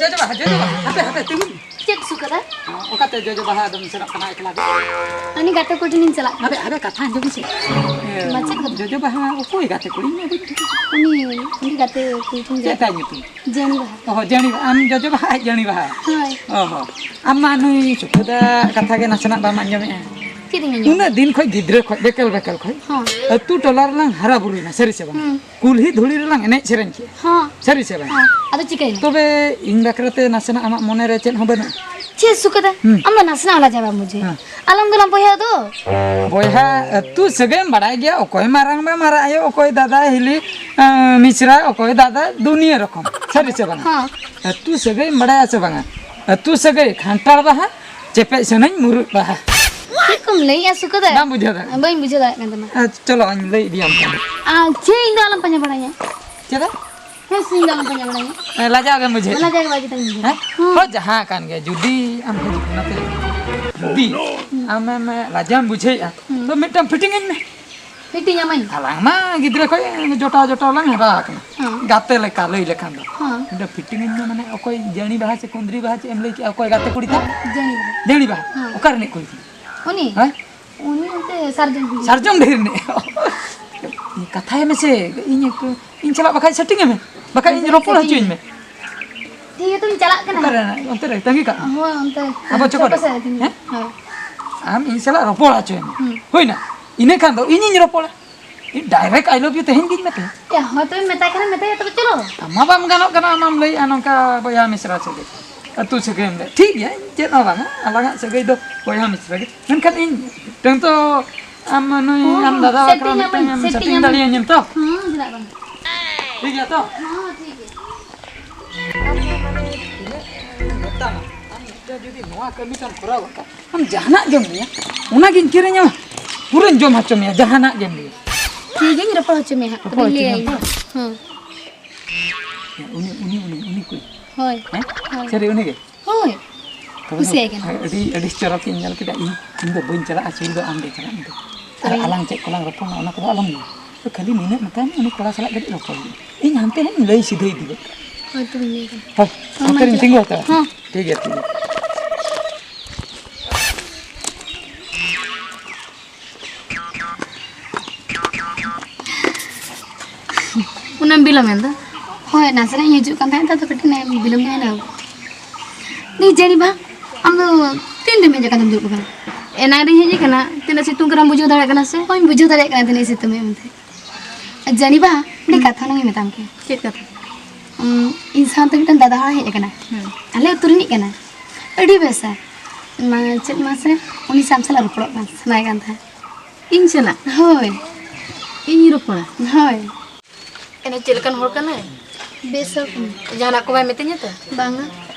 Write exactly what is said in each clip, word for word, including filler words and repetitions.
ᱡᱚᱡᱚ ᱵᱟᱦᱟ, ᱡᱚᱡᱚ ᱵᱟᱦᱟ, ᱦᱟᱯᱮ, ᱦᱟᱯᱮ, ᱛᱤᱸᱜᱩᱱ᱾ ᱪᱮᱫ ᱥᱩᱠᱟᱫᱟ? ᱚᱠᱟᱛᱮ ᱡᱚᱡᱚ ᱵᱟᱦᱟ ᱟᱫᱚᱢ ᱥᱮᱱᱚᱜ ᱠᱟᱱᱟ ᱮᱠᱞᱟ ᱜᱮ? ᱩᱱᱤ ᱜᱟᱛᱮ ᱠᱩᱲᱤ ᱴᱷᱮᱱᱤᱧ ᱪᱟᱞᱟᱜ ᱠᱟᱱᱟ᱾ ᱦᱟᱯᱮ, ᱦᱟᱯᱮ, ᱠᱟᱛᱷᱟ ᱟᱸᱡᱚᱢ ᱢᱮᱥᱮ᱾ ᱢᱟ, ᱪᱮᱫ ᱠᱟᱛᱷᱟ? ᱡᱚᱡᱚ ᱵᱟᱦᱟ ᱚᱠᱚᱭ ᱜᱟᱛᱮ ᱠᱩᱲᱤ? ᱤᱧ ᱢᱟ ᱵᱟᱹᱧ ᱴᱷᱤᱠᱟᱹ᱾ ᱩᱱᱤ, ᱩᱱᱤ ᱜᱟᱛᱮ ᱠᱩᱲᱤ ᱴᱷᱮᱱ ᱪᱮᱫ ᱪᱟᱞᱟᱜ ᱛᱟᱭ ᱧᱩᱛᱩᱢ? ᱡᱟᱹᱱᱤ ᱵᱟᱦᱟ᱾ ᱚ, ᱡᱟᱹᱱᱤ ᱵᱟᱦᱟ᱾ ᱟᱢ ᱡᱚᱡᱚ ᱵᱟᱦᱟ, ᱟᱡ ᱡᱟᱹᱱᱤ ᱵᱟᱦᱟ᱾ ᱦᱳᱭ᱾ ᱚ ᱦᱚ᱾ ᱟᱢ ᱢᱟ ᱱᱩᱭ ᱥᱩᱠᱟᱫᱟ ᱠᱟᱛᱷᱟ ᱜᱮ ᱱᱟᱥᱮᱱᱟᱜ ᱵᱟᱢ ᱟᱸᱡᱚᱢᱮᱜᱼᱟ᱾ ᱪᱮᱫ ᱤᱧ ᱟᱸᱡᱚᱢᱟ? ᱩᱱᱟᱹᱜ ᱫᱤᱱ ᱠᱷᱚᱡ ᱜᱤᱫᱽᱨᱟᱹ ᱠᱷᱚᱡ, ᱵᱮᱠᱮᱞ ᱵᱮᱠᱮᱞ ᱠᱷᱚᱡ ᱦᱚᱸ᱾ ᱟᱹᱛᱩ ᱴᱚᱞᱟ ᱨᱮᱞᱟᱝ ᱦᱟᱨᱟ ᱵᱩᱨᱩᱭᱮᱱᱟ, ᱥᱟᱹᱨᱤ ᱥᱮ ᱵᱟᱝ? ᱦᱩᱸ᱾ ᱠᱩᱞᱦᱤ ᱫᱷᱩᱲᱤ ᱨᱮᱞᱟᱝ ᱮᱱᱮᱡ ᱥᱮᱨᱮᱧ ᱠᱮᱜᱼᱟ᱾ ᱦᱚᱸ᱾ ᱥᱟᱹᱨᱤ ᱥᱮ ᱵᱟᱝ? ᱦᱚᱸ᱾ ᱟᱫᱚ ᱪᱤᱠᱟᱹᱭᱮᱱᱟ? ᱛᱚᱵᱮ ᱤᱧ ᱵᱟᱠᱷᱨᱟ ᱛᱮ ᱱᱟᱥᱮᱱᱟᱜ ᱟᱢᱟᱜ ᱢᱚᱱᱮ ᱨᱮ ᱪᱮᱫ ᱦᱚᱸ ᱵᱟᱹᱱᱩᱜᱼᱟ? ᱪᱮᱫ ᱥᱩᱠᱟᱫᱟ? ᱦᱩᱸ᱾ ᱟᱢ ᱫᱚ ᱱᱟᱥᱮᱱᱟᱜ ᱦᱚᱸ ᱞᱟᱡᱟ ᱵᱟᱢ ᱵᱩᱡᱷᱟᱹᱣᱟ? ᱦᱮᱸ᱾ ᱟᱞᱟᱝ ᱫᱚᱞᱟᱝ ᱵᱚᱭᱦᱟ ᱫᱚ᱾ ᱵᱚᱭᱦᱟ, ᱟᱹᱛᱩ ᱥᱟᱹᱜᱟᱹᱭ ᱮᱢ ᱵᱟᱲᱟᱭ ᱜᱮᱭᱟ, ᱚᱠᱚᱭ ᱢᱟᱨᱟᱝ ᱵᱟ ᱢᱟᱨᱟᱝ ᱟᱭᱳ, ᱚᱠᱚᱭ ᱫᱟᱫᱟ ᱦᱤᱞᱤ, ᱮᱸ, ᱢᱤᱥᱨᱟ, ᱚᱠᱚᱭ ᱫᱟᱫᱟ, ᱫᱩᱱᱤᱭᱟᱹ ᱨᱚᱠᱚᱢ᱾ ᱥᱟᱹᱨᱤ ᱥᱮ ᱵᱟᱝᱟ? ᱦᱚᱸ᱾ ᱟᱹᱛᱩ ᱥᱟᱹᱜᱟᱹᱭ ᱮᱢ ᱵᱟᱲᱟᱭᱟ ᱥᱮ ᱵᱟᱝᱟ? ᱟᱹᱛᱩ ᱥᱟᱹᱜᱟᱹᱭ ᱠᱷᱟᱱᱴᱟᱲ ᱵᱟᱦᱟ, ᱪᱮᱯᱮᱡ ᱥᱟᱹᱱᱟᱹᱧ ᱢᱩᱨᱩᱫ ᱵᱟᱦᱟ᱾ ᱪᱮᱫ ᱠᱚᱢ ᱞᱟᱹᱭᱮᱜᱼᱟ ᱥᱩᱠᱟᱫᱟ? ᱵᱟᱢ ᱵᱩᱡᱷᱟᱹᱣ ᱫᱟᱲᱮᱭᱟᱜ ᱠᱟᱱᱟ? ᱵᱟᱹᱧ ᱵᱩᱡᱷᱟᱹᱣ ᱫᱟᱲᱮᱭᱟᱜ ᱠᱟᱱ ᱛᱟᱢᱟ᱾ ᱟᱨ ᱪᱚᱞᱚ, ᱤᱧ ᱞᱟᱹᱭ ᱤᱫᱤᱭᱟᱢ ᱠᱟᱱᱟ᱾ ᱟᱨ ᱪᱮᱫ ᱤᱧ ᱫᱚ ᱟᱞᱚᱢ ᱯᱟᱸᱡᱟ ᱵᱟᱲᱟᱧᱟ᱾ ᱪᱮᱫᱟᱜ? ᱦᱮᱸ, ᱥᱮ ᱤᱧ ᱫᱚ ᱟᱞᱚᱢ ᱯᱟᱸᱡᱟ ᱵᱟᱲᱟᱧᱟ᱾ ᱮ, ᱞᱟᱡᱟᱣ ᱜᱮᱢ ᱵᱩᱡᱷᱟᱹᱣᱮᱫ? ᱞᱟᱡᱟᱣ ᱜᱮ ᱵᱟᱡᱮ ᱛᱟᱹᱧ ᱵᱩᱡᱷᱟᱹᱣᱟ᱾ ᱦᱮᱸ? ᱦᱩᱸ᱾ ᱦᱳᱭ, ᱡᱟᱦᱟᱸ ᱠᱟᱱ ᱜᱮ, ᱡᱩᱫᱤ ᱟᱢ ᱦᱤᱡᱩᱜ ᱠᱟᱱᱟ ᱛᱚ, ᱡᱩᱫᱤ ᱦᱩᱸ᱾ ᱟᱢᱮᱢ ᱞᱟᱡᱟᱣ ᱮᱢ ᱵᱩᱡᱷᱟᱹᱣᱮᱫᱼᱟ, ᱦᱩᱸ᱾ ᱛᱚ ᱢᱤᱫᱴᱟᱝ ᱯᱷᱤᱴᱤᱝ ᱟᱹᱧ ᱢᱮ᱾ ᱯᱷᱤᱴᱤᱝ ᱟᱢᱟᱹᱧ? ᱟᱞᱟᱝ ᱢᱟ ᱜᱤᱫᱽᱨᱟᱹ ᱠᱷᱚᱡ ᱡᱚᱴᱟᱣ ᱡᱚᱴᱟᱣ ᱞᱟᱝ ᱦᱟᱨᱟ ᱟᱠᱟᱱᱟ᱾ ᱦᱮᱸ᱾ ᱜᱟᱛᱮ ᱞᱮᱠᱟ ᱞᱟᱹᱭ ᱞᱮᱠᱷᱟᱱ ᱫᱚ᱾ ᱦᱮᱸ᱾ ᱢᱤᱫᱴᱟᱝ ᱯᱷᱤᱴᱤᱝ ᱟᱹᱧ ᱢᱮ, ᱢᱟᱱᱮ ᱚᱠᱚᱭ ᱡᱟᱹᱲᱤ ᱵᱟᱦᱟ ᱥᱮ ᱠᱩᱸᱫᱽᱨᱤ ᱵᱟᱦᱟ ᱪᱮᱫ ᱮᱢ ᱞᱟᱹᱭ ᱠᱮᱜᱼᱟ, ᱚᱠᱚᱭ ᱜᱟᱛᱮ ᱠᱩᱲᱤ ᱛᱟᱢ? ᱡᱟᱹᱲᱤ ᱵᱟᱦᱟ᱾ ᱦᱮᱸ᱾ ᱚᱠᱟ ᱨᱤᱱᱤᱡ ᱠᱩᱲᱤ ᱠᱟᱱᱟᱭ? ᱩᱱᱤ? ᱦᱮᱸ? ᱩᱱᱤ ᱚᱱᱛᱮ ᱥᱟᱨᱡᱚᱢ ᱵᱤᱨ᱾ ᱥᱟᱨᱡᱚᱢ ᱰᱟᱹᱦᱤ ᱨᱤᱱᱤᱡ? ᱠᱟᱛᱷᱟᱭ ᱢᱮᱥᱮ, ᱤᱧ ᱮᱠᱴᱩ, ᱤᱧ ᱥᱟᱞᱟᱜ ᱵᱟᱠᱷᱟᱡ setting ᱮ ᱢᱮ, ᱵᱟᱠᱷᱟᱡ ᱤᱧ ᱨᱚᱯᱚᱲ ᱦᱚᱪᱚᱧ ᱢᱮ᱾ ᱴᱷᱤᱠ ᱜᱮᱭᱟ, ᱛᱚᱧ ᱪᱟᱞᱟᱜ ᱠᱟᱱᱟ᱾ ᱚᱠᱟᱨᱮ? ᱚᱱᱛᱮ ᱨᱮ ᱛᱟᱺᱜᱤ ᱠᱟᱜ ᱢᱮ᱾ ᱦᱳᱭ, ᱚᱱᱛᱮ ᱦᱮᱸ? ᱟᱵᱚ ᱪᱚᱠᱚ ᱨᱮ᱾ ᱪᱚᱠᱚ ᱥᱮᱫ ᱨᱮ ᱛᱤᱸᱜᱩ᱾ ᱦᱮᱸ? ᱦᱳᱭ᱾ ᱟᱢ ᱤᱧ ᱥᱟᱞᱟᱜ ᱨᱚᱯᱚᱲ ᱦᱚᱪᱚᱭ ᱢᱮ᱾ ᱦᱩᱸ᱾ ᱦᱩᱭᱱᱟ? ᱤᱱᱟᱹ ᱠᱷᱟᱱ ᱫᱚ ᱤᱧᱤᱧ ᱨᱚᱯᱚᱲᱟ᱾ ᱤᱧ direct "I love you" ᱛᱮᱦᱮᱧ ᱜᱤᱧ ᱢᱮᱛᱟᱭᱟ᱾ ᱮ, ᱦᱳᱭ, ᱛᱚᱵᱮ ᱢᱮᱛᱟᱭ ᱠᱷᱟᱱᱮᱢ ᱢᱮᱛᱟᱭᱟ, ᱛᱚᱵᱮ ᱪᱚᱞᱚ᱾ ᱟᱢ ᱢᱟ ᱵᱟᱢ ᱜᱟᱱᱚᱜ ᱠᱟᱱᱟ, ᱟᱢ ᱢᱟᱢ ᱞᱟᱹᱭᱮᱜᱼᱟ ᱱᱚᱝᱠᱟ ᱵᱚᱭᱦᱟ ᱢᱤᱥᱨᱟ ᱥᱟᱹᱜᱟᱹᱭ, ᱟᱹᱛᱩ ᱥᱟᱹᱜᱟᱹᱭ ᱮᱢ ᱞᱟᱹᱭ᱾ ᱴᱷᱤᱠ ᱜᱮᱭᱟ, ᱤᱧ ᱪᱮᱫ ᱦᱚᱸ ᱵᱟᱝᱟ, ᱟᱞᱟᱝᱟᱜ ᱥᱟᱹᱜᱟᱹᱭ ᱫᱚ ᱵᱚᱭᱦᱟ ᱢᱤᱥᱨᱟ ᱜᱮ᱾ ᱢᱮᱱᱠᱷᱟᱱ ᱤᱧ ᱢᱤᱫᱴᱟᱝ ᱛᱚ ᱟᱢ ᱱᱩᱭ ᱦᱚᱸ, ᱟᱢ ᱦᱚᱸ, ᱫᱟᱫᱟ ᱵᱟᱠᱷᱨᱟ setting ᱢᱤᱫᱴᱟᱝ ᱟᱢᱟᱹᱧ, ᱮᱢ setting setting ᱟᱢᱟᱹᱧ᱾ ᱫᱟᱲᱮᱭᱟᱹᱧᱟᱹᱢ ᱛᱚ? ᱦᱚᱸ, ᱪᱮᱫᱟᱜ ᱵᱟᱝ? ᱴᱷᱤᱠ ᱜᱮᱭᱟ ᱛᱚ? ᱦᱚᱸ, ᱴᱷᱤᱠ ᱜᱮᱭᱟ᱾ ᱤᱧ ᱢᱮᱛᱟᱢᱟ, ᱟᱢ ᱢᱤᱫᱴᱟᱝ ᱡᱩᱫᱤ ᱱᱚᱣᱟ ᱠᱟᱹᱢᱤ ᱛᱟᱢ ᱠᱚᱨᱟᱣ ᱜᱚᱫ ᱠᱟᱜ, ᱟᱢ ᱡᱟᱦᱟᱱᱟᱜ ᱜᱮᱢ ᱞᱟᱹᱭᱟ, ᱚᱱᱟᱜᱤᱧ ᱠᱤᱨᱤᱧᱟᱢᱟ, ᱯᱩᱨᱟᱹᱧ ᱡᱚᱢ ᱦᱚᱪᱚ ᱢᱮᱭᱟ, ᱡᱟᱦᱟᱱᱟᱜ ᱜᱮᱢ ᱞᱟᱹᱭᱟ᱾ ᱴᱷᱤᱠ ᱜᱮᱭᱟᱧ ᱨᱚᱯᱚᱲ ᱦᱚᱪᱚ ᱢᱮᱭᱟ ᱦᱟᱸᱜ, ᱨᱚᱯᱚᱲ ᱛᱚᱵᱮᱧ ᱦᱚᱪᱚ ᱞᱟᱹᱭᱟᱭ ᱢᱮᱭᱟ᱾ ᱦᱮᱸ᱾ ᱦᱮᱸ, ᱩᱱᱤ, ᱩᱱᱤ, ᱩᱱᱤ, ᱩᱱᱤ ᱠᱩᱲᱤ᱾ ᱦᱳᱭ, ᱦᱮᱸ? ᱦᱳᱭ᱾ ᱥᱟᱹᱨᱤ ᱩᱱᱤ ᱜᱮ? ᱦᱳᱭ᱾ ᱛᱚᱵᱮ ᱠᱩᱥᱤᱭᱟᱭ ᱠᱟᱱᱟ᱾ ᱟᱹᱰᱤ, ᱟᱹᱰᱤ ᱪᱚᱨᱚᱠ ᱤᱧ ᱧᱮᱞ ᱠᱮᱫᱟ᱾ ᱤᱧ, ᱤᱧ ᱫᱚ ᱵᱟᱹᱧ ᱪᱟᱞᱟᱜᱼᱟ, ᱥᱩᱨ ᱫᱚ ᱟᱢ ᱜᱮ ᱪᱟᱞᱟᱜ ᱢᱮ᱾ ᱟᱨ ᱦᱳᱭ᱾ ᱟᱞᱟᱝ ᱪᱮᱫ ᱠᱚᱞᱟᱝ ᱨᱚᱯᱚᱲ ᱱᱟ, ᱚᱱᱟ ᱠᱚᱫᱚ ᱟᱞᱚᱢ ᱞᱟᱹᱭᱟ᱾ ᱛᱚ, ᱠᱷᱟᱹᱞᱤ ᱱᱤᱱᱟᱹᱜ ᱢᱮᱛᱟᱭ ᱢᱮ, ᱩᱱᱤ ᱠᱚᱲᱟ ᱥᱟᱞᱟᱜ ᱠᱟᱹᱴᱤᱡ ᱨᱚᱯᱚᱲ ᱦᱩᱭᱩᱜᱼᱟ᱾ ᱤᱧ ᱦᱟᱱᱛᱮ ᱦᱟᱸᱜ ᱤᱧ ᱞᱟᱹᱭ ᱥᱤᱫᱷᱟᱹ ᱤᱫᱤ ᱜᱚᱫ ᱠᱟᱜᱼᱟ᱾ ᱦᱳᱭ, ᱛᱚᱵᱮᱧ ᱞᱟᱹᱭ ᱟᱠᱚᱣᱟ᱾ ᱦᱚᱸ, ᱦᱚᱸ, ᱦᱟᱱᱛᱮ ᱨᱤᱧ ᱛᱤᱸᱜᱩ ᱦᱟᱛᱟᱲᱟ᱾ ᱦᱚᱸ᱾ ᱴᱷᱤᱠ ᱜᱮᱭᱟ, ᱴᱷᱤᱠ ᱜᱮᱭᱟ᱾ ᱩᱱᱟᱹᱜ ᱮᱢ ᱵᱤᱞᱚᱢ ᱮᱱ ᱫᱚ? ᱦᱳᱭ, ᱱᱟᱥᱮᱱᱟᱜ ᱤᱧ ᱦᱤᱡᱩᱜ ᱠᱟᱱ ᱛᱟᱦᱮᱸᱫ, ᱟᱫᱚ ᱠᱟᱹᱴᱤᱡ ᱤᱧ ᱵᱤᱞᱚᱢ ᱧᱚᱜ ᱮᱱᱟ᱾ ᱫᱤ ᱡᱟᱹᱱᱤ ᱵᱟ, ᱟᱢ ᱫᱚ ᱛᱤᱱ ᱨᱮᱢ ᱦᱮᱡ ᱟᱠᱟᱱ ᱛᱮᱢ ᱫᱩᱲᱩᱵ ᱟᱠᱟᱱᱟ? ᱮᱱᱟᱝ ᱨᱤᱧ ᱦᱮᱡ ᱟᱠᱟᱱᱟ᱾ ᱛᱤᱱᱟᱹᱜ ᱥᱤᱛᱩᱝ ᱠᱟᱱᱟᱢ ᱵᱩᱡᱷᱟᱹᱣ ᱫᱟᱲᱮᱭᱟᱜ ᱠᱟᱱᱟ ᱥᱮ? ᱦᱳᱭ, ᱵᱩᱡᱷᱟᱹᱣ ᱫᱟᱲᱮᱭᱟᱜ ᱠᱟᱱᱟ ᱛᱤᱱᱟᱹᱜ ᱥᱤᱛᱩᱝ ᱮᱫ ᱢᱮᱱᱛᱮ᱾ ᱡᱟᱹᱱᱤ ᱵᱟ, ᱢᱤᱫᱴᱮᱡ ᱠᱟᱛᱷᱟ ᱦᱩᱱᱟᱹᱝ ᱤᱧ ᱢᱮᱛᱟᱢ ᱠᱮᱭᱟ᱾ ᱪᱮᱫ ᱠᱟᱛᱷᱟ? ᱩᱸ, ᱤᱧ ᱥᱟᱶᱛᱮ ᱢᱤᱫᱴᱟᱝ ᱫᱟᱫᱟ ᱦᱚᱲ ᱦᱮᱡ ᱟᱠᱟᱱᱟ᱾ ᱦᱩᱸ᱾ ᱟᱞᱮ ᱟᱹᱛᱩ ᱨᱤᱱᱤᱡ ᱠᱟᱱᱟᱭ᱾ ᱟᱹᱰᱤ ᱵᱮᱥᱟ᱾ ᱢᱟ, ᱪᱮᱫ ᱢᱟᱥᱮ, ᱩᱱᱤ ᱥᱟᱶ ᱥᱟᱞᱟᱜ ᱨᱚᱯᱚᱲᱚᱜ ᱠᱟᱱ ᱥᱟᱱᱟᱭᱮ ᱠᱟᱱ ᱛᱟᱦᱮᱸᱫ᱾ ᱤᱧ ᱥᱟᱞᱟᱜ? ᱦᱳᱭ᱾ ᱤᱧ ᱨᱚᱯᱚᱲᱟ? ᱦᱳᱭ᱾ ᱮᱱᱮ ᱪᱮᱫ ᱞᱮᱠᱟᱱ ᱦᱚᱲ ᱠᱟᱱᱟᱭ? ᱵᱮᱥ ᱦᱚᱲ ᱠᱟᱱᱟᱭ᱾ ᱡᱟᱦᱟᱱᱟᱜ ᱠᱚ ᱵᱟᱭ ᱢᱤᱛᱟᱹᱧᱟ ᱛᱚ? ᱵᱟᱝᱟ᱾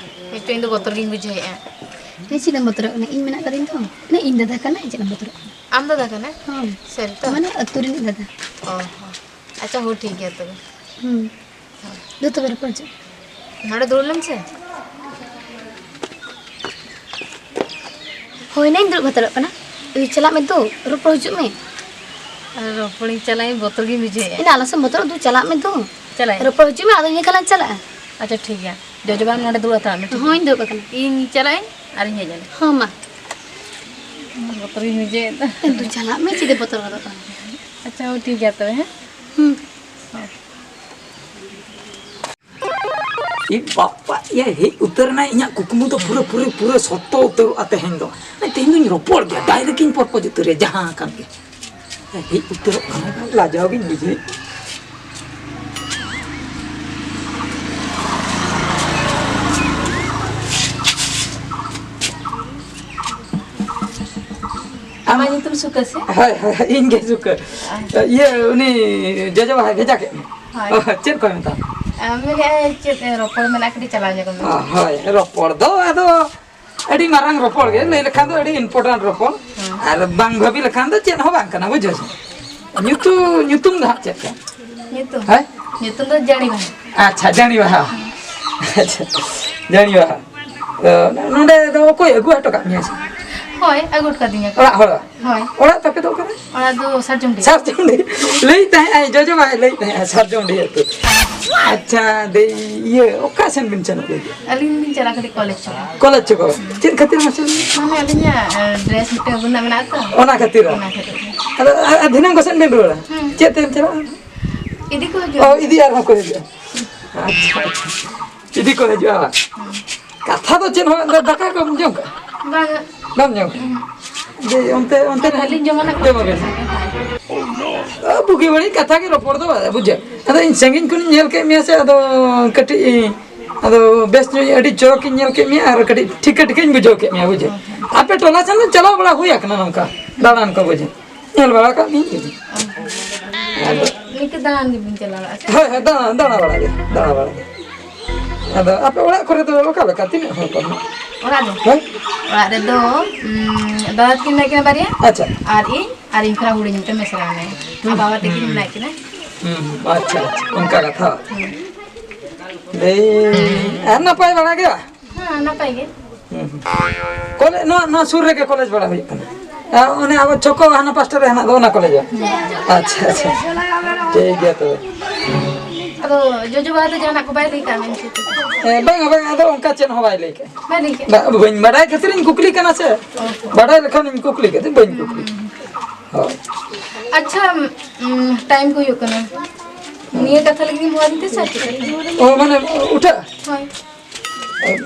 ᱦᱮᱸ ᱪᱚ, ᱤᱧ ᱫᱚ ᱵᱚᱛᱚᱨ ᱜᱤᱧ ᱵᱩᱡᱷᱟᱹᱣᱮᱫᱼᱟ᱾ ᱦᱮᱸ, ᱪᱮᱫ ᱮᱢ ᱵᱚᱛᱚᱨᱚᱜ ᱠᱟᱱᱟ? ᱤᱧ ᱢᱮᱱᱟᱜ ᱠᱟᱫᱤᱧ ᱛᱚ᱾ ᱤᱧ ᱫᱟᱫᱟ ᱠᱟᱱᱟᱭ, ᱪᱮᱫ ᱮᱢ ᱵᱚᱛᱚᱨᱚᱜ ᱠᱟᱱᱟ? ᱟᱢ ᱫᱟᱫᱟ ᱠᱟᱱᱟᱭ? ᱦᱳᱭ᱾ ᱥᱟᱹᱨᱤ ᱛᱚ? ᱢᱟᱱᱮ ᱟᱹᱛᱩ ᱨᱤᱱᱤᱡ ᱫᱟᱫᱟ᱾ ᱚ ᱦᱚᱸ᱾ ᱟᱪᱪᱷᱟ, ᱦᱳ, ᱴᱷᱤᱠ ᱜᱮᱭᱟ ᱛᱚᱵᱮ᱾ ᱦᱩᱸ᱾ ᱫᱩ ᱛᱚᱵᱮ ᱨᱚᱯᱚᱲ ᱦᱚᱪᱚ᱾ ᱱᱚᱰᱮ ᱫᱩᱲᱩᱵ ᱞᱮᱢ ᱥᱮ᱾ ᱦᱳᱭ, ᱱᱟᱧ ᱫᱩᱲᱩᱵ ᱦᱟᱛᱟᱲᱚᱜ ᱠᱟᱱᱟ᱾ ᱤᱭᱟᱹ, ᱪᱟᱞᱟᱜ ᱢᱮ ᱫᱩ, ᱨᱚᱯᱚᱲ ᱦᱤᱡᱩᱜ ᱢᱮ᱾ ᱟᱨ ᱨᱚᱯᱚᱲᱤᱧ ᱪᱟᱞᱟᱜ ᱤᱧ, ᱵᱚᱛᱚᱨ ᱜᱤᱧ ᱵᱩᱡᱷᱟᱹᱣᱮᱫᱼᱟ᱾ ᱤᱧ ᱟᱞᱚ ᱥᱮᱢ ᱵᱚᱛᱚᱨᱚᱜ ᱫᱩ, ᱪᱟᱞᱟᱜ ᱢᱮ ᱫᱩ᱾ ᱪᱟᱞᱟᱜ ᱤᱧ᱾ ᱨᱚᱯᱚᱲ ᱦᱤᱡᱩᱜ ᱢᱮ, ᱟᱫᱚ ᱤᱱᱟᱹ ᱠᱷᱟᱱ ᱞᱟᱝ ᱪᱟᱞᱟᱜᱼᱟ᱾ ᱟᱪᱪᱷᱟ, ᱴᱷᱤᱠ ᱜᱮᱭᱟ᱾ ᱡᱚᱡᱚ ᱵᱟᱵᱟ ᱱᱚᱰᱮ ᱫᱩᱲᱩᱵ ᱦᱟᱛᱟᱲ ᱢᱮ, ᱴᱷᱤᱠ ᱦᱳᱭ, ᱜᱮᱭᱟ? ᱤᱧ ᱫᱩᱲᱩᱵ ᱟᱠᱟᱱᱟ᱾ ᱤᱧ ᱪᱟᱞᱟᱜ ᱟᱹᱧ ᱟᱨᱤᱧ ᱦᱮᱡ ᱮᱱᱟ᱾ ᱦᱚᱸ, ᱢᱟ᱾ ᱵᱚᱛᱚᱨ ᱜᱤᱧ ᱵᱩᱡᱷᱟᱹᱣᱮᱫ ᱫᱚ᱾ ᱫᱩ, ᱪᱟᱞᱟᱜ ᱢᱮ, ᱪᱮᱫ ᱮ ᱵᱚᱛᱚᱨ ᱜᱚᱫᱚᱜ ᱠᱟᱱᱟ? ᱟᱪᱪᱷᱟ, ᱦᱳᱭ, ᱴᱷᱤᱠ ᱜᱮᱭᱟ ᱛᱚᱵᱮ, ᱦᱮᱸ? ᱦᱩᱸ᱾ ᱤ ᱵᱟᱯᱟ, ᱤᱭᱟᱹ ᱦᱮᱡ ᱩᱛᱟᱹᱨ ᱮᱱᱟᱭ, ᱤᱧᱟᱹᱜ ᱠᱩᱠᱢᱩ ᱫᱚ ᱯᱩᱨᱟᱹ, ᱯᱩᱨᱟᱹ, ᱯᱩᱨᱟᱹ ᱥᱚᱛᱛᱚ ᱩᱛᱟᱹᱨᱚᱜᱼᱟ ᱛᱮᱦᱮᱧ ᱫᱚ᱾ ᱛᱮᱦᱮᱧ ᱫᱩᱧ ᱨᱚᱯᱚᱲ ᱜᱮᱭᱟ, direct ᱤᱧ ᱯᱚᱨᱯᱚᱡᱽ ᱩᱛᱟᱹᱨᱮᱭᱟ, ᱡᱟᱦᱟᱸ ᱟᱠᱟᱱ ᱜᱮ᱾ ᱦᱮᱡ ᱩᱛᱟᱹᱨᱚᱜ ᱠᱟᱱᱟᱭ, ᱞᱟᱡᱟᱣ ᱜᱤᱧ ᱵᱩᱡᱷᱟᱹᱣᱮᱫ᱾ ᱟᱢᱟᱜ ᱧᱩᱛᱩᱢ ᱥᱩᱠᱟᱹ ᱥᱮ? ᱦᱳᱭ, ᱦᱳᱭ, ᱤᱧ ᱜᱮ ᱥᱩᱠᱟᱹ᱾ ᱟᱪᱪᱷᱟ᱾ ᱤᱭᱟᱹ, ᱩᱱᱤ ᱡᱚᱡᱚ ᱵᱟᱵᱟᱭ ᱵᱷᱮᱡᱟ ᱠᱮᱫ ᱢᱮ᱾ ᱦᱳᱭ᱾ ᱚ, ᱪᱮᱫ ᱠᱚᱭ ᱢᱮᱛᱟᱢ? ᱟ, ᱢᱮᱱᱮᱫᱼᱟᱭ, ᱪᱮᱫ ᱨᱚᱯᱚᱲ ᱢᱮᱱᱟᱜᱼᱟ, ᱠᱟᱹᱴᱤᱡ ᱪᱟᱞᱟᱣ ᱧᱚᱜᱚᱜ ᱢᱮ᱾ ᱚ, ᱦᱳᱭ, ᱨᱚᱯᱚᱲ ᱫᱚ ᱟᱫᱚ ᱟᱹᱰᱤ ᱢᱟᱨᱟᱝ ᱨᱚᱯᱚᱲ ᱜᱮ, ᱞᱟᱹᱭ ᱞᱮᱠᱷᱟᱱ ᱫᱚ ᱟᱹᱰᱤ important ᱨᱚᱯᱚᱲ᱾ ᱦᱮᱸ᱾ ᱟᱨ ᱵᱟᱝ ᱵᱷᱟᱹᱵᱤ ᱞᱮᱠᱷᱟᱱ ᱫᱚ ᱪᱮᱫ ᱦᱚᱸ ᱵᱟᱝ ᱠᱟᱱᱟ, ᱵᱩᱡᱷᱟᱹᱣ ᱥᱮ? ᱧᱩᱛᱩᱢ, ᱧᱩᱛᱩᱢ ᱫᱚ ᱦᱟᱸᱜ ᱪᱮᱫ ᱠᱟᱱ? ᱧᱩᱛᱩᱢ? ᱦᱮᱸ? ᱧᱩᱛᱩᱢ ᱫᱚ ᱡᱟᱹᱲᱤ ᱵᱟᱦᱟ᱾ ᱟᱪᱪᱷᱟ, ᱡᱟᱹᱲᱤ ᱵᱟᱦᱟ᱾ ᱟᱪᱪᱷᱟ, ᱡᱟᱹᱲᱤ ᱵᱟᱦᱟ᱾ ᱛᱚ, ᱱᱚᱰᱮ ᱫᱚ ᱚᱠᱚᱭ ᱟᱹᱜᱩ ᱦᱚᱴᱚ ᱠᱟᱜ ᱢᱮᱭᱟ ᱥᱮ? ᱦᱳᱭ, ᱟᱹᱜᱩ ᱦᱚᱴᱚ ᱠᱟᱫᱤᱧᱟ ᱠᱚ᱾ ᱚᱲᱟᱜ ᱦᱚᱲ? ᱦᱳᱭ᱾ ᱚᱲᱟᱜ ᱛᱟᱯᱮ ᱫᱚ ᱚᱠᱟᱨᱮ? ᱚᱲᱟᱜ ᱫᱚ ᱥᱟᱨᱡᱚᱢᱰᱤ᱾ ᱥᱟᱨᱡᱚᱢᱰᱤ᱾ ᱞᱟᱹᱭᱮᱫ ᱛᱟᱦᱮᱸᱫ ᱟᱭ, ᱡᱚᱡᱚ ᱢᱟᱭ ᱞᱟᱹᱭᱮᱫ ᱛᱟᱦᱮᱸᱫ ᱥᱟᱨᱡᱚᱢᱰᱤ ᱟᱹᱛᱩ᱾ ᱟᱪᱪᱷᱟ, ᱫᱟᱹᱭ, ᱤᱭᱟᱹ, ᱚᱠᱟ ᱥᱮᱱ ᱵᱤᱱ ᱥᱮᱱᱚᱜ ᱞᱟᱹᱜᱤᱫ? ᱟᱹᱞᱤᱧ ᱞᱤᱧ ᱪᱟᱞᱟᱜ ᱠᱟᱹᱴᱤᱡ ᱠᱚᱞᱮᱡᱽ ᱪᱟᱞᱟᱜ᱾ ᱠᱚᱞᱮᱡᱽ ᱪᱚ ᱠᱚ? ᱪᱮᱫ ᱠᱷᱟᱹᱛᱤᱨ ᱢᱟᱥᱮ ᱞᱟᱹᱭ ᱢᱮ? ᱢᱟᱱᱮ ᱟᱹᱞᱤᱧᱟᱜ, ᱮ, ᱰᱨᱮᱥ ᱢᱤᱫᱴᱟᱝ ᱟᱹᱜᱩ ᱨᱮᱱᱟᱜ ᱢᱮᱱᱟᱜᱼᱟ ᱛᱚ᱾ ᱚᱱᱟ ᱠᱷᱟᱹᱛᱤᱨ? ᱚᱱᱟ ᱠᱷᱟᱹᱛᱤᱨ᱾ ᱟᱫᱚ, ᱟ-, ᱟ-, ᱫᱷᱤᱱᱟᱹᱝ ᱠᱚ ᱥᱮᱱ ᱵᱤᱱ ᱨᱩᱣᱟᱹᱲᱟ? ᱦᱩᱸ᱾ ᱪᱮᱫ ᱛᱮᱢ ᱪᱟᱞᱟᱜᱼᱟ? ᱤᱫᱤ ᱠᱚ ᱦᱤᱡᱩᱜᱼᱟ᱾ ᱚ, ᱤᱫᱤ ᱟᱨᱦᱚᱸ ᱠᱚ ᱦᱤᱡᱩᱜᱼᱟ᱾ ᱟᱪᱪᱷᱟ, ᱟᱪᱪᱷᱟ᱾ ᱤᱫᱤ ᱠᱚ ᱦᱤᱡᱩᱜᱼᱟ ᱵᱟᱝ? ᱦᱩᱸ᱾ ᱠᱟᱛᱷᱟ ᱫᱚ ᱪᱮᱫ ᱦᱚᱸ, ᱫᱟ-, ᱫᱟᱠᱟ ᱠᱚᱢ ᱡᱚᱢ ᱠᱟᱜᱼᱟ? ᱵᱟᱝᱟ᱾ ᱵᱟᱢ ᱡᱚᱢ ᱠᱟᱜᱼᱟ? ᱦᱩᱸ᱾ ᱡᱮ ᱚᱱᱛᱮ, ᱚᱱᱛᱮ ᱟᱨ ᱨᱮ ᱟᱹᱞᱤᱧ ᱡᱚᱢᱟ ᱱᱟᱜ ᱡᱚᱢ ᱟᱵᱮᱱ? ᱚ, ᱵᱩᱜᱤ ᱵᱟᱹᱲᱤᱡ ᱠᱟᱛᱷᱟ ᱜᱮ ᱨᱚᱯᱚᱲ ᱫᱚ, ᱵᱩᱡᱷᱟᱹᱣ᱾ ᱟᱫᱚ ᱤᱧ ᱥᱟᱺᱜᱤᱧ ᱠᱷᱚᱱᱤᱧ ᱧᱮᱞ ᱠᱮᱫ ᱢᱮᱭᱟ ᱥᱮ, ᱟᱫᱚ ᱠᱟᱹᱴᱤᱡ ᱤᱧ, ᱟᱫᱚ ᱵᱮᱥ ᱧᱚᱜ ᱟᱹᱰᱤ ᱪᱚᱨᱚᱠᱤᱧ ᱧᱮᱞ ᱠᱮᱫ ᱢᱮᱭᱟ ᱟᱨ ᱠᱟᱹᱴᱤᱡ ᱴᱷᱤᱠᱟᱹ ᱴᱷᱤᱠᱟᱹᱧ ᱵᱩᱡᱷᱟᱹᱣ ᱠᱮᱫ ᱢᱮᱭᱟ, ᱵᱩᱡᱷᱟᱹᱣ᱾ ᱟᱯᱮ ᱴᱚᱞᱟ ᱥᱮᱱ ᱫᱚ ᱪᱟᱞᱟᱣ ᱵᱟᱲᱟ ᱦᱩᱭ ᱟᱠᱟᱱᱟ ᱱᱚᱝᱠᱟ ᱫᱟᱬᱟᱱ ᱠᱚ, ᱵᱩᱡᱷᱟᱹᱣ᱾ ᱧᱮᱞ ᱵᱟᱲᱟ ᱠᱟᱜ ᱢᱤᱭᱟᱹᱧ᱾ ᱟᱫᱚ ᱱᱤᱝᱠᱟᱹ ᱫᱟᱬᱟᱱ ᱜᱮᱵᱤᱱ ᱪᱟᱞᱟᱣ ᱵᱟᱲᱟᱜᱼᱟ ᱥᱮ? ᱦᱳᱭ, ᱦᱳᱭ, ᱫᱟᱬᱟ, ᱫᱟᱬᱟ ᱵᱟᱲᱟ ᱜᱮ, ᱫᱟᱬᱟ ᱵᱟᱲᱟ ᱜᱮ᱾ ᱟᱫᱚ ᱟᱯᱮ ᱚᱲᱟᱜ ᱠᱚᱨᱮ ᱫᱚ ᱚᱠᱟ ᱞᱮᱠᱟ? ᱛᱤᱱᱟᱹᱜ ᱦᱚᱲ ᱠᱚ ᱢᱮᱱᱟᱜ? ᱚᱲᱟᱜ ᱨᱮ? ᱦᱳᱭ? ᱚᱲᱟᱜ ᱨᱮᱫᱚ, ᱩᱸ, ᱫᱟᱫᱟ ᱛᱟᱹᱠᱤᱱ ᱢᱮᱱᱟᱜ ᱠᱤᱱᱟ ᱵᱟᱨᱭᱟ᱾ ᱟᱪᱪᱷᱟ᱾ ᱟᱨ ᱤᱧ, ᱟᱨ ᱤᱧ ᱠᱷᱚᱱᱟᱜ ᱦᱩᱰᱤᱧ ᱢᱤᱫᱴᱮᱱ ᱢᱮᱥᱨᱟ ᱢᱮᱱᱟᱭᱟ᱾ ᱟᱨ ᱵᱟᱵᱟ ᱛᱟᱹᱠᱤᱱ ᱦᱩᱸ᱾ ᱢᱮᱱᱟᱜ ᱠᱤᱱᱟ᱾ ᱦᱩᱸ, ᱟᱪᱪᱷᱟ, ᱟᱪᱪᱷᱟ, ᱚᱱᱠᱟ ᱠᱟᱛᱷᱟ᱾ ᱦᱩᱸ᱾ ᱫᱟᱹᱭ, ᱟᱨ ᱱᱟᱯᱟᱭ ᱵᱟᱲᱟ ᱜᱮ? ᱦᱮᱸ, ᱱᱟᱯᱟᱭ ᱜᱮ᱾ ᱦᱩᱸ, ᱦᱩᱸ᱾ ᱠᱚᱞᱮ-, ᱱᱚᱣᱟ, ᱱᱚᱣᱟ ᱥᱩᱨ ᱨᱮᱜᱮ ᱠᱚᱞᱮᱡᱽ ᱵᱟᱲᱟ ᱦᱩᱭᱩᱜ ᱠᱟᱱᱟ? ᱟ, ᱚᱱᱮ ᱟᱵᱚ ᱪᱷᱚᱠᱚ ᱦᱟᱱᱟ ᱯᱟᱥᱴᱟ ᱨᱮ ᱦᱮᱱᱟᱜ ᱫᱚ, ᱚᱱᱟ ᱠᱚᱞᱮᱡᱽ ᱵᱟ? ᱦᱮᱸ᱾ ᱟᱪᱪᱷᱟ, ᱟᱪᱪᱷᱟ᱾ ᱴᱷᱤᱠ ᱜᱮᱭᱟ ᱛᱚᱵᱮ᱾ ᱟᱫᱚ ᱡᱚᱡᱚ ᱵᱟᱵᱟ ᱫᱚ ᱡᱟᱦᱟᱱᱟᱜ ᱠᱚ ᱵᱟᱭ ᱞᱟᱹᱭ ᱠᱟᱜᱼᱟ ᱢᱮᱱᱛᱮ? ᱦᱮᱸ, ᱵᱟᱝᱟ, ᱵᱟᱝᱟ, ᱟᱫᱚ ᱚᱱᱠᱟ ᱪᱮᱫ ᱦᱚᱸ ᱵᱟᱭ ᱞᱟᱹᱭ ᱠᱟᱜᱼᱟ᱾ ᱵᱟᱭ ᱞᱟᱹᱭ ᱠᱟᱜᱼᱟ? ᱵᱟ-, ᱵᱟᱹᱧ ᱵᱟᱰᱟᱭ ᱠᱷᱟᱹᱛᱤᱨᱤᱧ ᱠᱩᱠᱞᱤ ᱠᱟᱱᱟ ᱥᱮ᱾ ᱚ᱾ ᱵᱟᱰᱟᱭ ᱞᱮᱠᱷᱟᱱᱤᱧ ᱠᱩᱠᱞᱤ ᱠᱮᱫᱟ, ᱵᱟᱹᱧ ᱠᱩᱠᱞᱤ᱾ ᱦᱳᱭ᱾ ᱟᱪᱪᱷᱟ, ᱩᱸ, ᱴᱟᱭᱤᱢ ᱠᱚ ᱦᱩᱭᱩᱜ ᱠᱟᱱᱟ᱾ ᱱᱤᱭᱟᱹ ᱠᱟᱛᱷᱟ ᱞᱟᱹᱜᱤᱫ ᱤᱧ ᱯᱷᱳᱱ ᱟᱫ ᱢᱮ ᱛᱟᱦᱮᱸ ᱥᱮ ᱪᱮᱫ? ᱚ, ᱢᱟᱱᱮ, ᱩᱴᱷᱟᱹᱜᱼᱟ? ᱦᱳᱭ᱾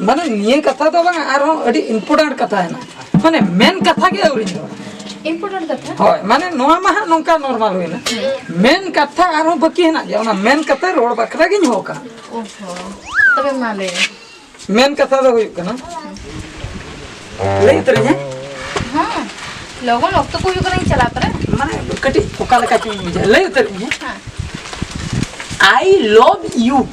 ᱢᱟᱱᱮ, ᱱᱤᱭᱟᱹ ᱠᱟᱛᱷᱟ ᱫᱚ ᱵᱟᱝ, ᱟᱨᱦᱚᱸ ᱟᱹᱰᱤ important ᱠᱟᱛᱷᱟ ᱦᱮᱱᱟᱜᱼᱟ᱾ ᱢᱟᱱᱮ, ᱢᱮᱱ ᱠᱟᱛᱷᱟ ᱜᱮ ᱟᱹᱣᱨᱤᱧ ᱨᱚᱲᱟ᱾ Important ᱠᱟᱛᱷᱟ? ᱦᱳᱭ, ᱢᱟᱱᱮ, ᱱᱚᱣᱟ ᱢᱟ ᱦᱟᱸᱜ ᱱᱚᱝᱠᱟ normal ᱦᱩᱭᱱᱟ᱾ ᱦᱩᱸ᱾ ᱢᱮᱱ ᱠᱟᱛᱷᱟ ᱟᱨᱦᱚᱸ ᱵᱟᱹᱠᱤ ᱦᱮᱱᱟᱜ ᱜᱮᱭᱟ, ᱚᱱᱟ ᱢᱮᱱ ᱠᱟᱛᱷᱟ ᱨᱚᱲ ᱵᱟᱠᱷᱨᱟ ᱜᱤᱧ ᱦᱚᱦᱚ ᱠᱟᱜᱼᱟ᱾ ᱚ ᱦᱚᱸ᱾ ᱛᱚᱵᱮ ᱢᱟ ᱞᱟᱹᱭ ᱢᱮ᱾ ᱢᱮᱱ ᱠᱟᱛᱷᱟ ᱫᱚ ᱦᱩᱭᱩᱜ ᱠᱟᱱᱟ, ᱞᱟᱹᱭ ᱩᱛᱟᱹᱨᱟᱹᱧ, ᱦᱮᱸ? ᱦᱮᱸ, ᱞᱚᱜᱚᱱ ᱚᱠᱛᱚ ᱠᱚ ᱦᱩᱭᱩᱜ ᱠᱟᱱᱟ, ᱤᱧ ᱪᱟᱞᱟᱜ ᱯᱟᱨᱟ᱾ ᱢᱟᱱᱮ, ᱠᱟᱹᱴᱤᱡ ᱚᱠᱟ ᱞᱮᱠᱟ ᱪᱚᱧ ᱵᱩᱡᱷᱟᱹᱣᱟ, ᱞᱟᱹᱭ ᱩᱛᱟᱹᱨᱟᱹᱧ, ᱦᱮᱸ? ᱦᱮᱸ᱾ I love you.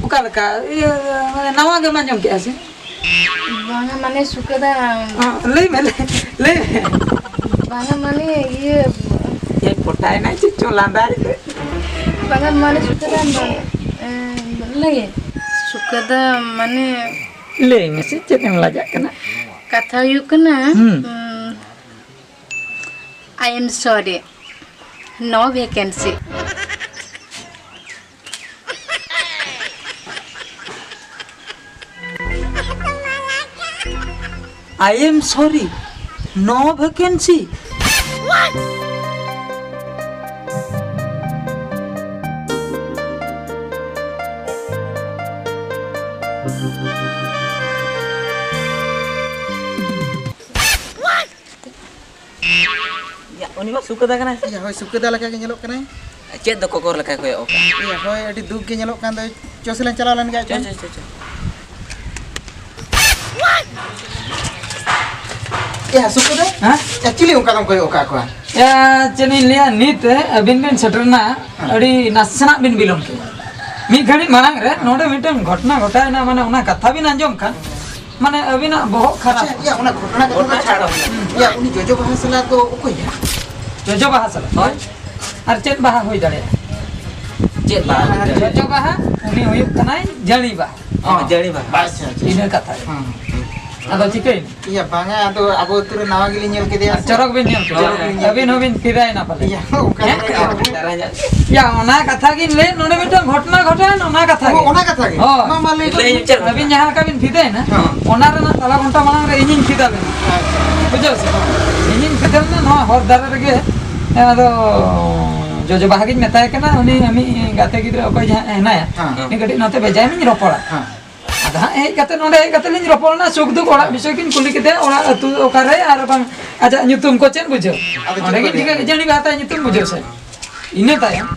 ᱚᱠᱟ ᱞᱮᱠᱟ? ᱤᱭᱟᱹ, ᱢᱟᱱᱮ, ᱱᱟᱣᱟ ᱜᱮᱢ ᱟᱸᱡᱚᱢ ᱠᱮᱜᱼᱟ ᱥᱮ? ᱵᱟᱝᱟ, ᱢᱟᱱᱮ, ᱥᱩᱠᱟᱹᱫᱟ᱾ ᱦᱚᱸ, ᱞᱟᱹᱭ ᱢᱮ, ᱞᱟᱹᱭ, ᱞᱟᱹᱭ ᱢᱮ᱾ ᱵᱟᱝᱟ, ᱢᱟᱱᱮ, ᱤᱭᱟᱹ᱾ ᱮ, ᱯᱚᱴᱟᱭᱮᱱᱟᱭ ᱪᱮᱫ ᱪᱚ ᱞᱟᱸᱫᱟᱭ ᱫᱚ᱾ ᱵᱟᱝᱟ, ᱢᱟᱱᱮ, ᱥᱩᱠᱟᱹᱫᱟ, ᱮ, ᱞᱟᱹᱭᱟᱹᱧ᱾ ᱠᱚᱫᱚ ᱢᱟᱱᱮ ᱞᱟᱹᱭ ᱢᱮᱥᱮ, ᱪᱮᱫ ᱮᱢ ᱞᱟᱡᱟᱜ ᱠᱟᱱᱟ? ᱠᱟᱛᱷᱟ ᱦᱩᱭᱩᱜ ᱠᱟᱱᱟ, ᱦᱩᱸ᱾ ᱩᱸ, I am sorry, no vacancy. I am sorry, no vacancy. ᱭᱟ, ᱩᱱᱤ ᱢᱟ ᱥᱩᱠᱟᱹᱫᱟ ᱠᱟᱱᱟᱭ ᱥᱮ? ᱭᱟ, ᱦᱳᱭ, ᱥᱩᱠᱟᱹᱫᱟ ᱞᱮᱠᱟ ᱜᱮ ᱧᱮᱞᱚᱜ ᱠᱟᱱᱟᱭ᱾ ᱪᱮᱫ ᱫᱚ ᱠᱚᱠᱚᱨ ᱞᱮᱠᱟᱭ ᱠᱚᱭᱚᱜ ᱠᱟᱱ? ᱭᱟ, ᱦᱳᱭ, ᱟᱹᱰᱤ ᱫᱩᱠ ᱜᱮ ᱧᱮᱞᱚᱜ ᱠᱟᱱ ᱫᱚᱭ᱾ ᱪᱚ ᱥᱮ ᱞᱟᱝ ᱪᱟᱞᱟᱣ ᱞᱮᱱ ᱜᱮ ᱟᱡ ᱪᱚ, ᱴᱷᱮᱱ᱾ ᱪᱚ, ᱪᱚ, ᱪᱚ᱾ ᱭᱟ, ᱥᱩᱠᱟᱹᱫᱟ? ᱦᱮᱸ? ᱭᱟ, ᱪᱤᱞᱤ ᱚᱱᱠᱟ ᱫᱚᱢ ᱠᱚᱭᱚᱜ ᱟᱠᱟᱫ ᱠᱚᱣᱟ? ᱭᱟ, ᱪᱮᱫ ᱤᱧ ᱞᱟᱹᱭᱟ, ᱱᱤᱛ ᱟᱹᱵᱤᱱ ᱵᱤᱱ ᱥᱮᱴᱮᱨᱱᱟ, ᱦᱮᱸ᱾ ᱟᱹᱰᱤ ᱱᱟᱥᱮᱱᱟᱜ ᱵᱤᱱ ᱵᱤᱞᱚᱢ ᱠᱮᱫᱟ᱾ ᱢᱤᱫ ᱜᱷᱟᱹᱲᱤᱡ ᱢᱟᱲᱟᱝ ᱨᱮ ᱦᱮᱸ᱾ ᱱᱚᱰᱮ ᱢᱤᱫᱴᱟᱝ ᱜᱷᱚᱴᱚᱱᱟ ᱜᱷᱚᱴᱟᱣᱮᱱᱟ, ᱢᱟᱱᱮ ᱚᱱᱟ ᱠᱟᱛᱷᱟ ᱵᱤᱱ ᱟᱸᱡᱚᱢ ᱠᱷᱟᱱ, ᱢᱟᱱᱮ ᱟᱹᱵᱤᱱᱟᱜ ᱵᱚᱦᱚᱜ ᱠᱷᱟᱨᱟᱯ᱾ ᱟᱪᱪᱷᱟ, ᱭᱟ, ᱚᱱᱟ ᱜᱷᱚᱴᱚᱱᱟ ᱠᱟᱛᱷᱟ ᱫᱚ ᱪᱷᱟᱲᱚ᱾ ᱦᱩᱸ᱾ ᱭᱟ, ᱩᱱᱤ ᱡᱚᱡᱚ ᱵᱟᱦᱟ ᱥᱟᱞᱟ ᱫᱚ ᱚᱠᱚᱭ ᱭᱟ? ᱡᱚᱡᱚ ᱵᱟᱦᱟ ᱥᱟᱞᱟ? ᱦᱳᱭ᱾ ᱟᱨ ᱪᱮᱫ ᱵᱟᱦᱟ ᱦᱩᱭ ᱫᱟᱲᱮᱭᱟᱜᱼᱟ? ᱪᱮᱫ ᱵᱟᱦᱟ ᱦᱩᱭ ᱟᱨ ᱫᱟᱲᱮᱭᱟᱜᱼᱟ? ᱡᱚᱡᱚ ᱵᱟᱦᱟ, ᱩᱱᱤ ᱦᱩᱭᱩᱜ ᱠᱟᱱᱟᱭ ᱡᱟᱹᱲᱤ ᱵᱟᱦᱟ᱾ ᱦᱚᱸ, ᱡᱟᱹᱲᱤ ᱵᱟᱦᱟ᱾ ᱟᱪᱪᱷᱟ, ᱟᱪᱪᱷᱟ᱾ ᱤᱱᱟᱹ ᱠᱟᱛᱷᱟ ᱜᱮ᱾ ᱦᱩᱸ᱾ ᱟᱫᱚ ᱪᱤᱠᱟᱹᱭᱮᱱᱟ? ᱭᱟ, ᱵᱟᱝᱟ, ᱟᱫᱚ ᱟᱵᱚ ᱟᱹᱛᱩ ᱨᱮ ᱱᱟᱣᱟ ᱜᱮᱞᱤᱧ ᱧᱮᱞ ᱠᱮᱫᱮᱭᱟ ᱟᱨ ᱥᱮ᱾ ᱪᱚᱨᱚᱠ ᱵᱤᱱ ᱧᱮᱞ ᱠᱮᱫᱟ᱾ ᱪᱚᱨᱚᱠ ᱞᱤᱧ ᱧᱮᱞ ᱟᱹᱵᱤᱱ ᱠᱮᱫᱮᱭᱟ᱾ ᱦᱚᱸᱵᱤᱱ ᱯᱷᱤᱫᱟᱭᱮᱱᱟ ᱯᱟᱞᱮ᱾ ᱭᱟ, ᱚᱱᱠᱟ ᱦᱮᱸ? ᱫᱚ ᱵᱟᱝ᱾ ᱭᱟ, ᱚᱱᱟ ᱠᱟᱛᱷᱟ ᱜᱤᱧ ᱞᱟᱹᱭᱮᱫ, ᱱᱚᱰᱮ ᱢᱤᱫᱴᱟᱝ ᱜᱷᱚᱴᱚᱱᱟ ᱜᱷᱚᱴᱟᱣᱮᱱ, ᱚᱱᱟ ᱠᱟᱛᱷᱟ ᱚ, ᱜᱮ᱾ ᱚᱱᱟ ᱠᱟᱛᱷᱟ ᱜᱮ? ᱦᱳᱭ᱾ ᱢᱟ, ᱢᱟ, ᱞᱟᱹᱭ ᱞᱟᱹᱭ ᱵᱤᱱ᱾ ᱪᱮᱫ ᱟᱹᱵᱤᱱ ᱡᱟᱦᱟᱸ ᱞᱮᱠᱟ ᱵᱤᱱ ᱯᱷᱤᱫᱟᱭᱮᱱᱟ, ᱦᱚᱸ᱾ ᱚᱱᱟ ᱨᱮᱱᱟᱜ ᱛᱟᱞᱟ ᱜᱷᱚᱱᱴᱟ ᱢᱟᱲᱟᱝ ᱨᱮ ᱤᱧᱤᱧ ᱯᱷᱤᱫᱟ ᱞᱮᱱᱟ᱾ ᱟᱪᱪᱷᱟ᱾ ᱵᱩᱡᱷᱟᱹᱣ ᱥᱮ? ᱤᱧᱤᱧ ᱯᱷᱤᱫᱟ ᱞᱮᱱᱟ ᱱᱚᱣᱟ ᱦᱚᱨ ᱫᱷᱟᱨᱮ ᱨᱮᱜᱮ, ᱟᱫᱚ ᱡᱚᱡᱚ ᱵᱟᱦᱟ ᱜᱤᱧ ᱢᱮᱛᱟᱭ ᱠᱟᱱᱟ, ᱩᱱᱤ ᱟᱢᱤᱡ ᱜᱟᱛᱮ ᱜᱤᱫᱽᱨᱟᱹ ᱚᱠᱚᱭ ᱡᱟᱦᱟᱸ ᱦᱮᱱᱟᱭᱟ, ᱦᱮᱸ᱾ ᱩᱱᱤ ᱠᱟᱹᱴᱤᱡ ᱱᱚᱛᱮ ᱵᱷᱮᱡᱟᱭ ᱢᱤᱧ ᱨᱚᱯᱚᱲᱟ᱾ ᱦᱮᱸ᱾ ᱟᱫᱚ ᱦᱟᱸᱜ ᱦᱮᱡ ᱠᱟᱛᱮ, ᱱᱚᱰᱮ ᱦᱮᱡ ᱠᱟᱛᱮ ᱞᱤᱧ ᱨᱚᱯᱚᱲ ᱮᱱᱟ, ᱥᱩᱠ ᱫᱩᱠ ᱚᱲᱟᱜ ᱵᱤᱥᱚᱭ ᱠᱤᱱ ᱠᱩᱞᱤ ᱠᱮᱫᱮᱭᱟ, ᱚᱲᱟᱜ ᱟᱹᱛᱩ ᱚᱠᱟᱨᱮ, ᱟᱨ ᱵᱟᱝ ᱟᱡᱟᱜ ᱧᱩᱛᱩᱢ ᱠᱚ ᱪᱮᱫ ᱵᱩᱡᱷᱟᱹᱣ᱾ ᱟᱫᱚ ᱚᱸᱰᱮ ᱪᱮᱫ ᱜᱤᱧ ᱠᱚ ᱴᱷᱤᱠᱟᱹ ᱞᱟᱹᱭᱟ? ᱡᱟᱹᱱᱤ ᱵᱟᱦᱟ ᱛᱟᱭ ᱧᱩᱛᱩᱢ ᱵᱩᱡᱷᱟᱹᱣ ᱥᱮ᱾ ᱤᱱᱟᱹ ᱛᱟᱭᱚᱢ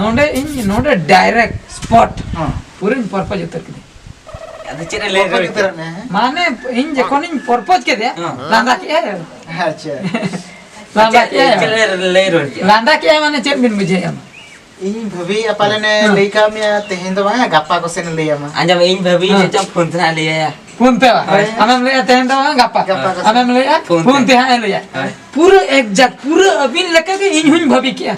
ᱱᱚᱰᱮ ᱤᱧ, ᱱᱚᱰᱮ direct spot ᱦᱮᱸ᱾ ᱯᱩᱨᱟᱹᱧ ᱯᱚᱨᱯᱚᱡᱽ ᱩᱛᱟᱹᱨ ᱠᱮᱫᱟ᱾ ᱟᱫᱚ ᱪᱮᱫ ᱮ ᱞᱟᱹᱭ ᱯᱚᱨᱯᱚᱡᱽ ᱨᱩᱣᱟᱹᱲ ᱩᱛᱟᱹᱨ ᱠᱮᱫᱟ? ᱢᱮ, ᱦᱮᱸ? ᱢᱟᱱᱮ ᱤᱧ ᱡᱚᱠᱷᱚᱱᱤᱧ ᱯᱚᱨᱯᱚᱡᱽ ᱠᱮᱫᱮᱭᱟ, ᱦᱮᱸ᱾ ᱞᱟᱸᱫᱟ ᱠᱮᱜᱼᱟᱭ᱾ ᱟᱪᱪᱷᱟ᱾ ᱞᱟᱸᱫᱟ ᱪᱮᱫ, ᱠᱮᱜᱼᱟᱭ᱾ ᱪᱮᱫ ᱮ ᱞᱟᱹᱭ ᱨᱩᱣᱟᱹᱲ ᱠᱮᱫᱟ? ᱞᱟᱸᱫᱟ ᱠᱮᱜᱼᱟᱭ ᱢᱟᱱᱮ ᱪᱮᱫ ᱵᱤᱱ ᱵᱩᱡᱷᱟᱹᱣᱮᱫᱼᱟ? ᱤᱧ ᱵᱷᱟᱹᱵᱤᱭᱮᱫᱼᱟ ᱯᱟᱞᱮᱱᱮ ᱦᱮᱸ᱾ ᱞᱟᱹᱭ ᱠᱟᱜ ᱢᱮᱭᱟ, ᱛᱮᱦᱮᱧ ᱫᱚ ᱵᱟᱝᱟ, ᱜᱟᱯᱟ ᱠᱚᱥᱮᱱᱮ ᱞᱟᱹᱭ ᱟᱢᱟ᱾ ᱟᱸᱡᱚᱢ, ᱤᱧ ᱵᱷᱟᱹᱵᱤᱭᱮᱫᱼᱟ ᱦᱮᱸ᱾ ᱪᱚᱝ ᱯᱷᱳᱱ ᱛᱮ ᱦᱟᱸᱜ ᱞᱟᱹᱭ ᱟᱭᱟ᱾ ᱯᱷᱳᱱ ᱛᱮ ᱵᱟᱝ? ᱦᱳᱭ᱾ ᱟᱢᱮᱢ ᱞᱟᱹᱭᱮᱫᱼᱟ ᱛᱮᱦᱮᱧ ᱫᱚ ᱵᱟᱝ, ᱜᱟᱯᱟ᱾ ᱜᱟᱯᱟ ᱠᱚᱥᱮᱱ᱾ ᱟᱢᱮᱢ ᱞᱟᱹᱭᱮᱫᱼᱟ ᱯᱷᱳᱱ ᱯᱷᱳᱱ ᱛᱮ᱾ ᱛᱮ ᱦᱟᱸᱜ ᱮ ᱞᱟᱹᱭᱟ᱾ ᱦᱳᱭ᱾ ᱯᱩᱨᱟᱹ exact, ᱯᱩᱨᱟᱹ ᱟᱹᱵᱤᱱ ᱞᱮᱠᱟ ᱜᱮ ᱤᱧ ᱦᱚᱸᱧ ᱵᱷᱟᱹᱵᱤ ᱠᱮᱜᱼᱟ᱾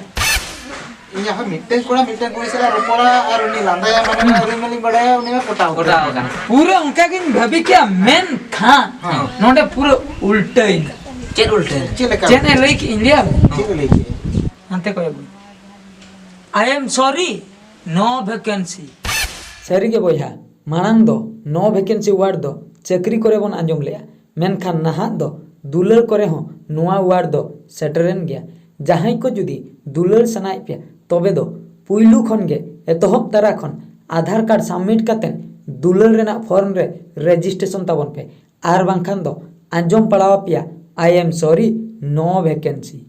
ᱤᱧᱟᱹᱜ ᱦᱚᱸ ᱢᱤᱫᱴᱮᱱ ᱠᱚᱲᱟ ᱢᱤᱫᱴᱮᱱ ᱠᱩᱲᱤ ᱥᱟᱞᱟᱜ ᱨᱚᱯᱚᱲᱟ ᱟᱨ ᱩᱱᱤ ᱞᱟᱸᱫᱟᱭᱟ, ᱢᱟᱱᱮ ᱟᱹᱞᱤᱧ ᱢᱟᱞᱤᱧ ᱵᱟᱲᱟᱭᱟ ᱩᱱᱤ ᱢᱟ ᱯᱚᱴᱟᱣ ᱯᱚᱴᱟᱣ ᱠᱟᱱᱟ᱾ ᱯᱩᱨᱟᱹ ᱚᱱᱠᱟ ᱜᱤᱧ ᱵᱷᱟᱹᱵᱤ ᱠᱮᱜᱼᱟ, ᱢᱮᱱᱠᱷᱟᱱ ᱦᱮᱸ᱾ ᱱᱚᱰᱮ ᱯᱩᱨᱟᱹ ᱩᱞᱴᱟᱹᱭᱮᱱᱟ᱾ ᱪᱮᱫ ᱩᱞᱴᱟᱹᱭᱮᱱᱟ? ᱪᱮᱫ ᱞᱮᱠᱟ? ᱪᱮᱫ ᱮ ᱞᱟᱹᱭ ᱠᱮᱜ ᱤᱧ ᱞᱟᱹᱭᱟᱢ? ᱪᱮᱫ ᱮ ᱞᱟᱹᱭ ᱠᱮᱜᱼᱟ? ᱦᱟᱱᱛᱮ ᱠᱚᱭᱚᱜ ᱢᱮ᱾ I am sorry, no vacancy. ᱥᱟᱹᱨᱤ ᱜᱮ ᱵᱚᱭᱦᱟ, ᱢᱟᱲᱟᱝ ᱫᱚ no vacancy word ᱫᱚ ᱪᱟᱹᱠᱨᱤ ᱠᱚᱨᱮ ᱵᱚᱱ ᱟᱸᱡᱚᱢ ᱞᱮᱜᱼᱟ, ᱢᱮᱱᱠᱷᱟᱱ ᱱᱟᱦᱟᱜ ᱫᱚ ᱫᱩᱞᱟᱹᱲ ᱠᱚᱨᱮ ᱦᱚᱸ ᱱᱚᱣᱟ word ᱫᱚ ᱥᱮᱴᱮᱨᱮᱱ ᱜᱮᱭᱟ᱾ ᱡᱟᱦᱟᱸᱭ ᱠᱚ ᱡᱩᱫᱤ ᱫᱩᱞᱟᱹᱲ ᱥᱟᱱᱟᱭᱮᱫ ᱯᱮᱭᱟ, ᱛᱚᱵᱮ ᱫᱚ ᱯᱩᱭᱞᱩ ᱠᱷᱚᱱ ᱜᱮ ᱮᱛᱚᱦᱚᱵ ᱛᱟᱨᱟ ᱠᱷᱚᱱ ᱟᱫᱷᱟᱨ ᱠᱟᱨᱰ submit ᱠᱟᱛᱮ ᱫᱩᱞᱟᱹᱲ ᱨᱮᱱᱟᱜ form ᱨᱮ registration ᱛᱟᱵᱚᱱ ᱯᱮ, ᱟᱨ ᱵᱟᱝᱠᱷᱟᱱ ᱫᱚ ᱟᱸᱡᱚᱢ ᱯᱟᱲᱟᱣ ᱟᱯᱮᱭᱟ I am sorry, no vacancy.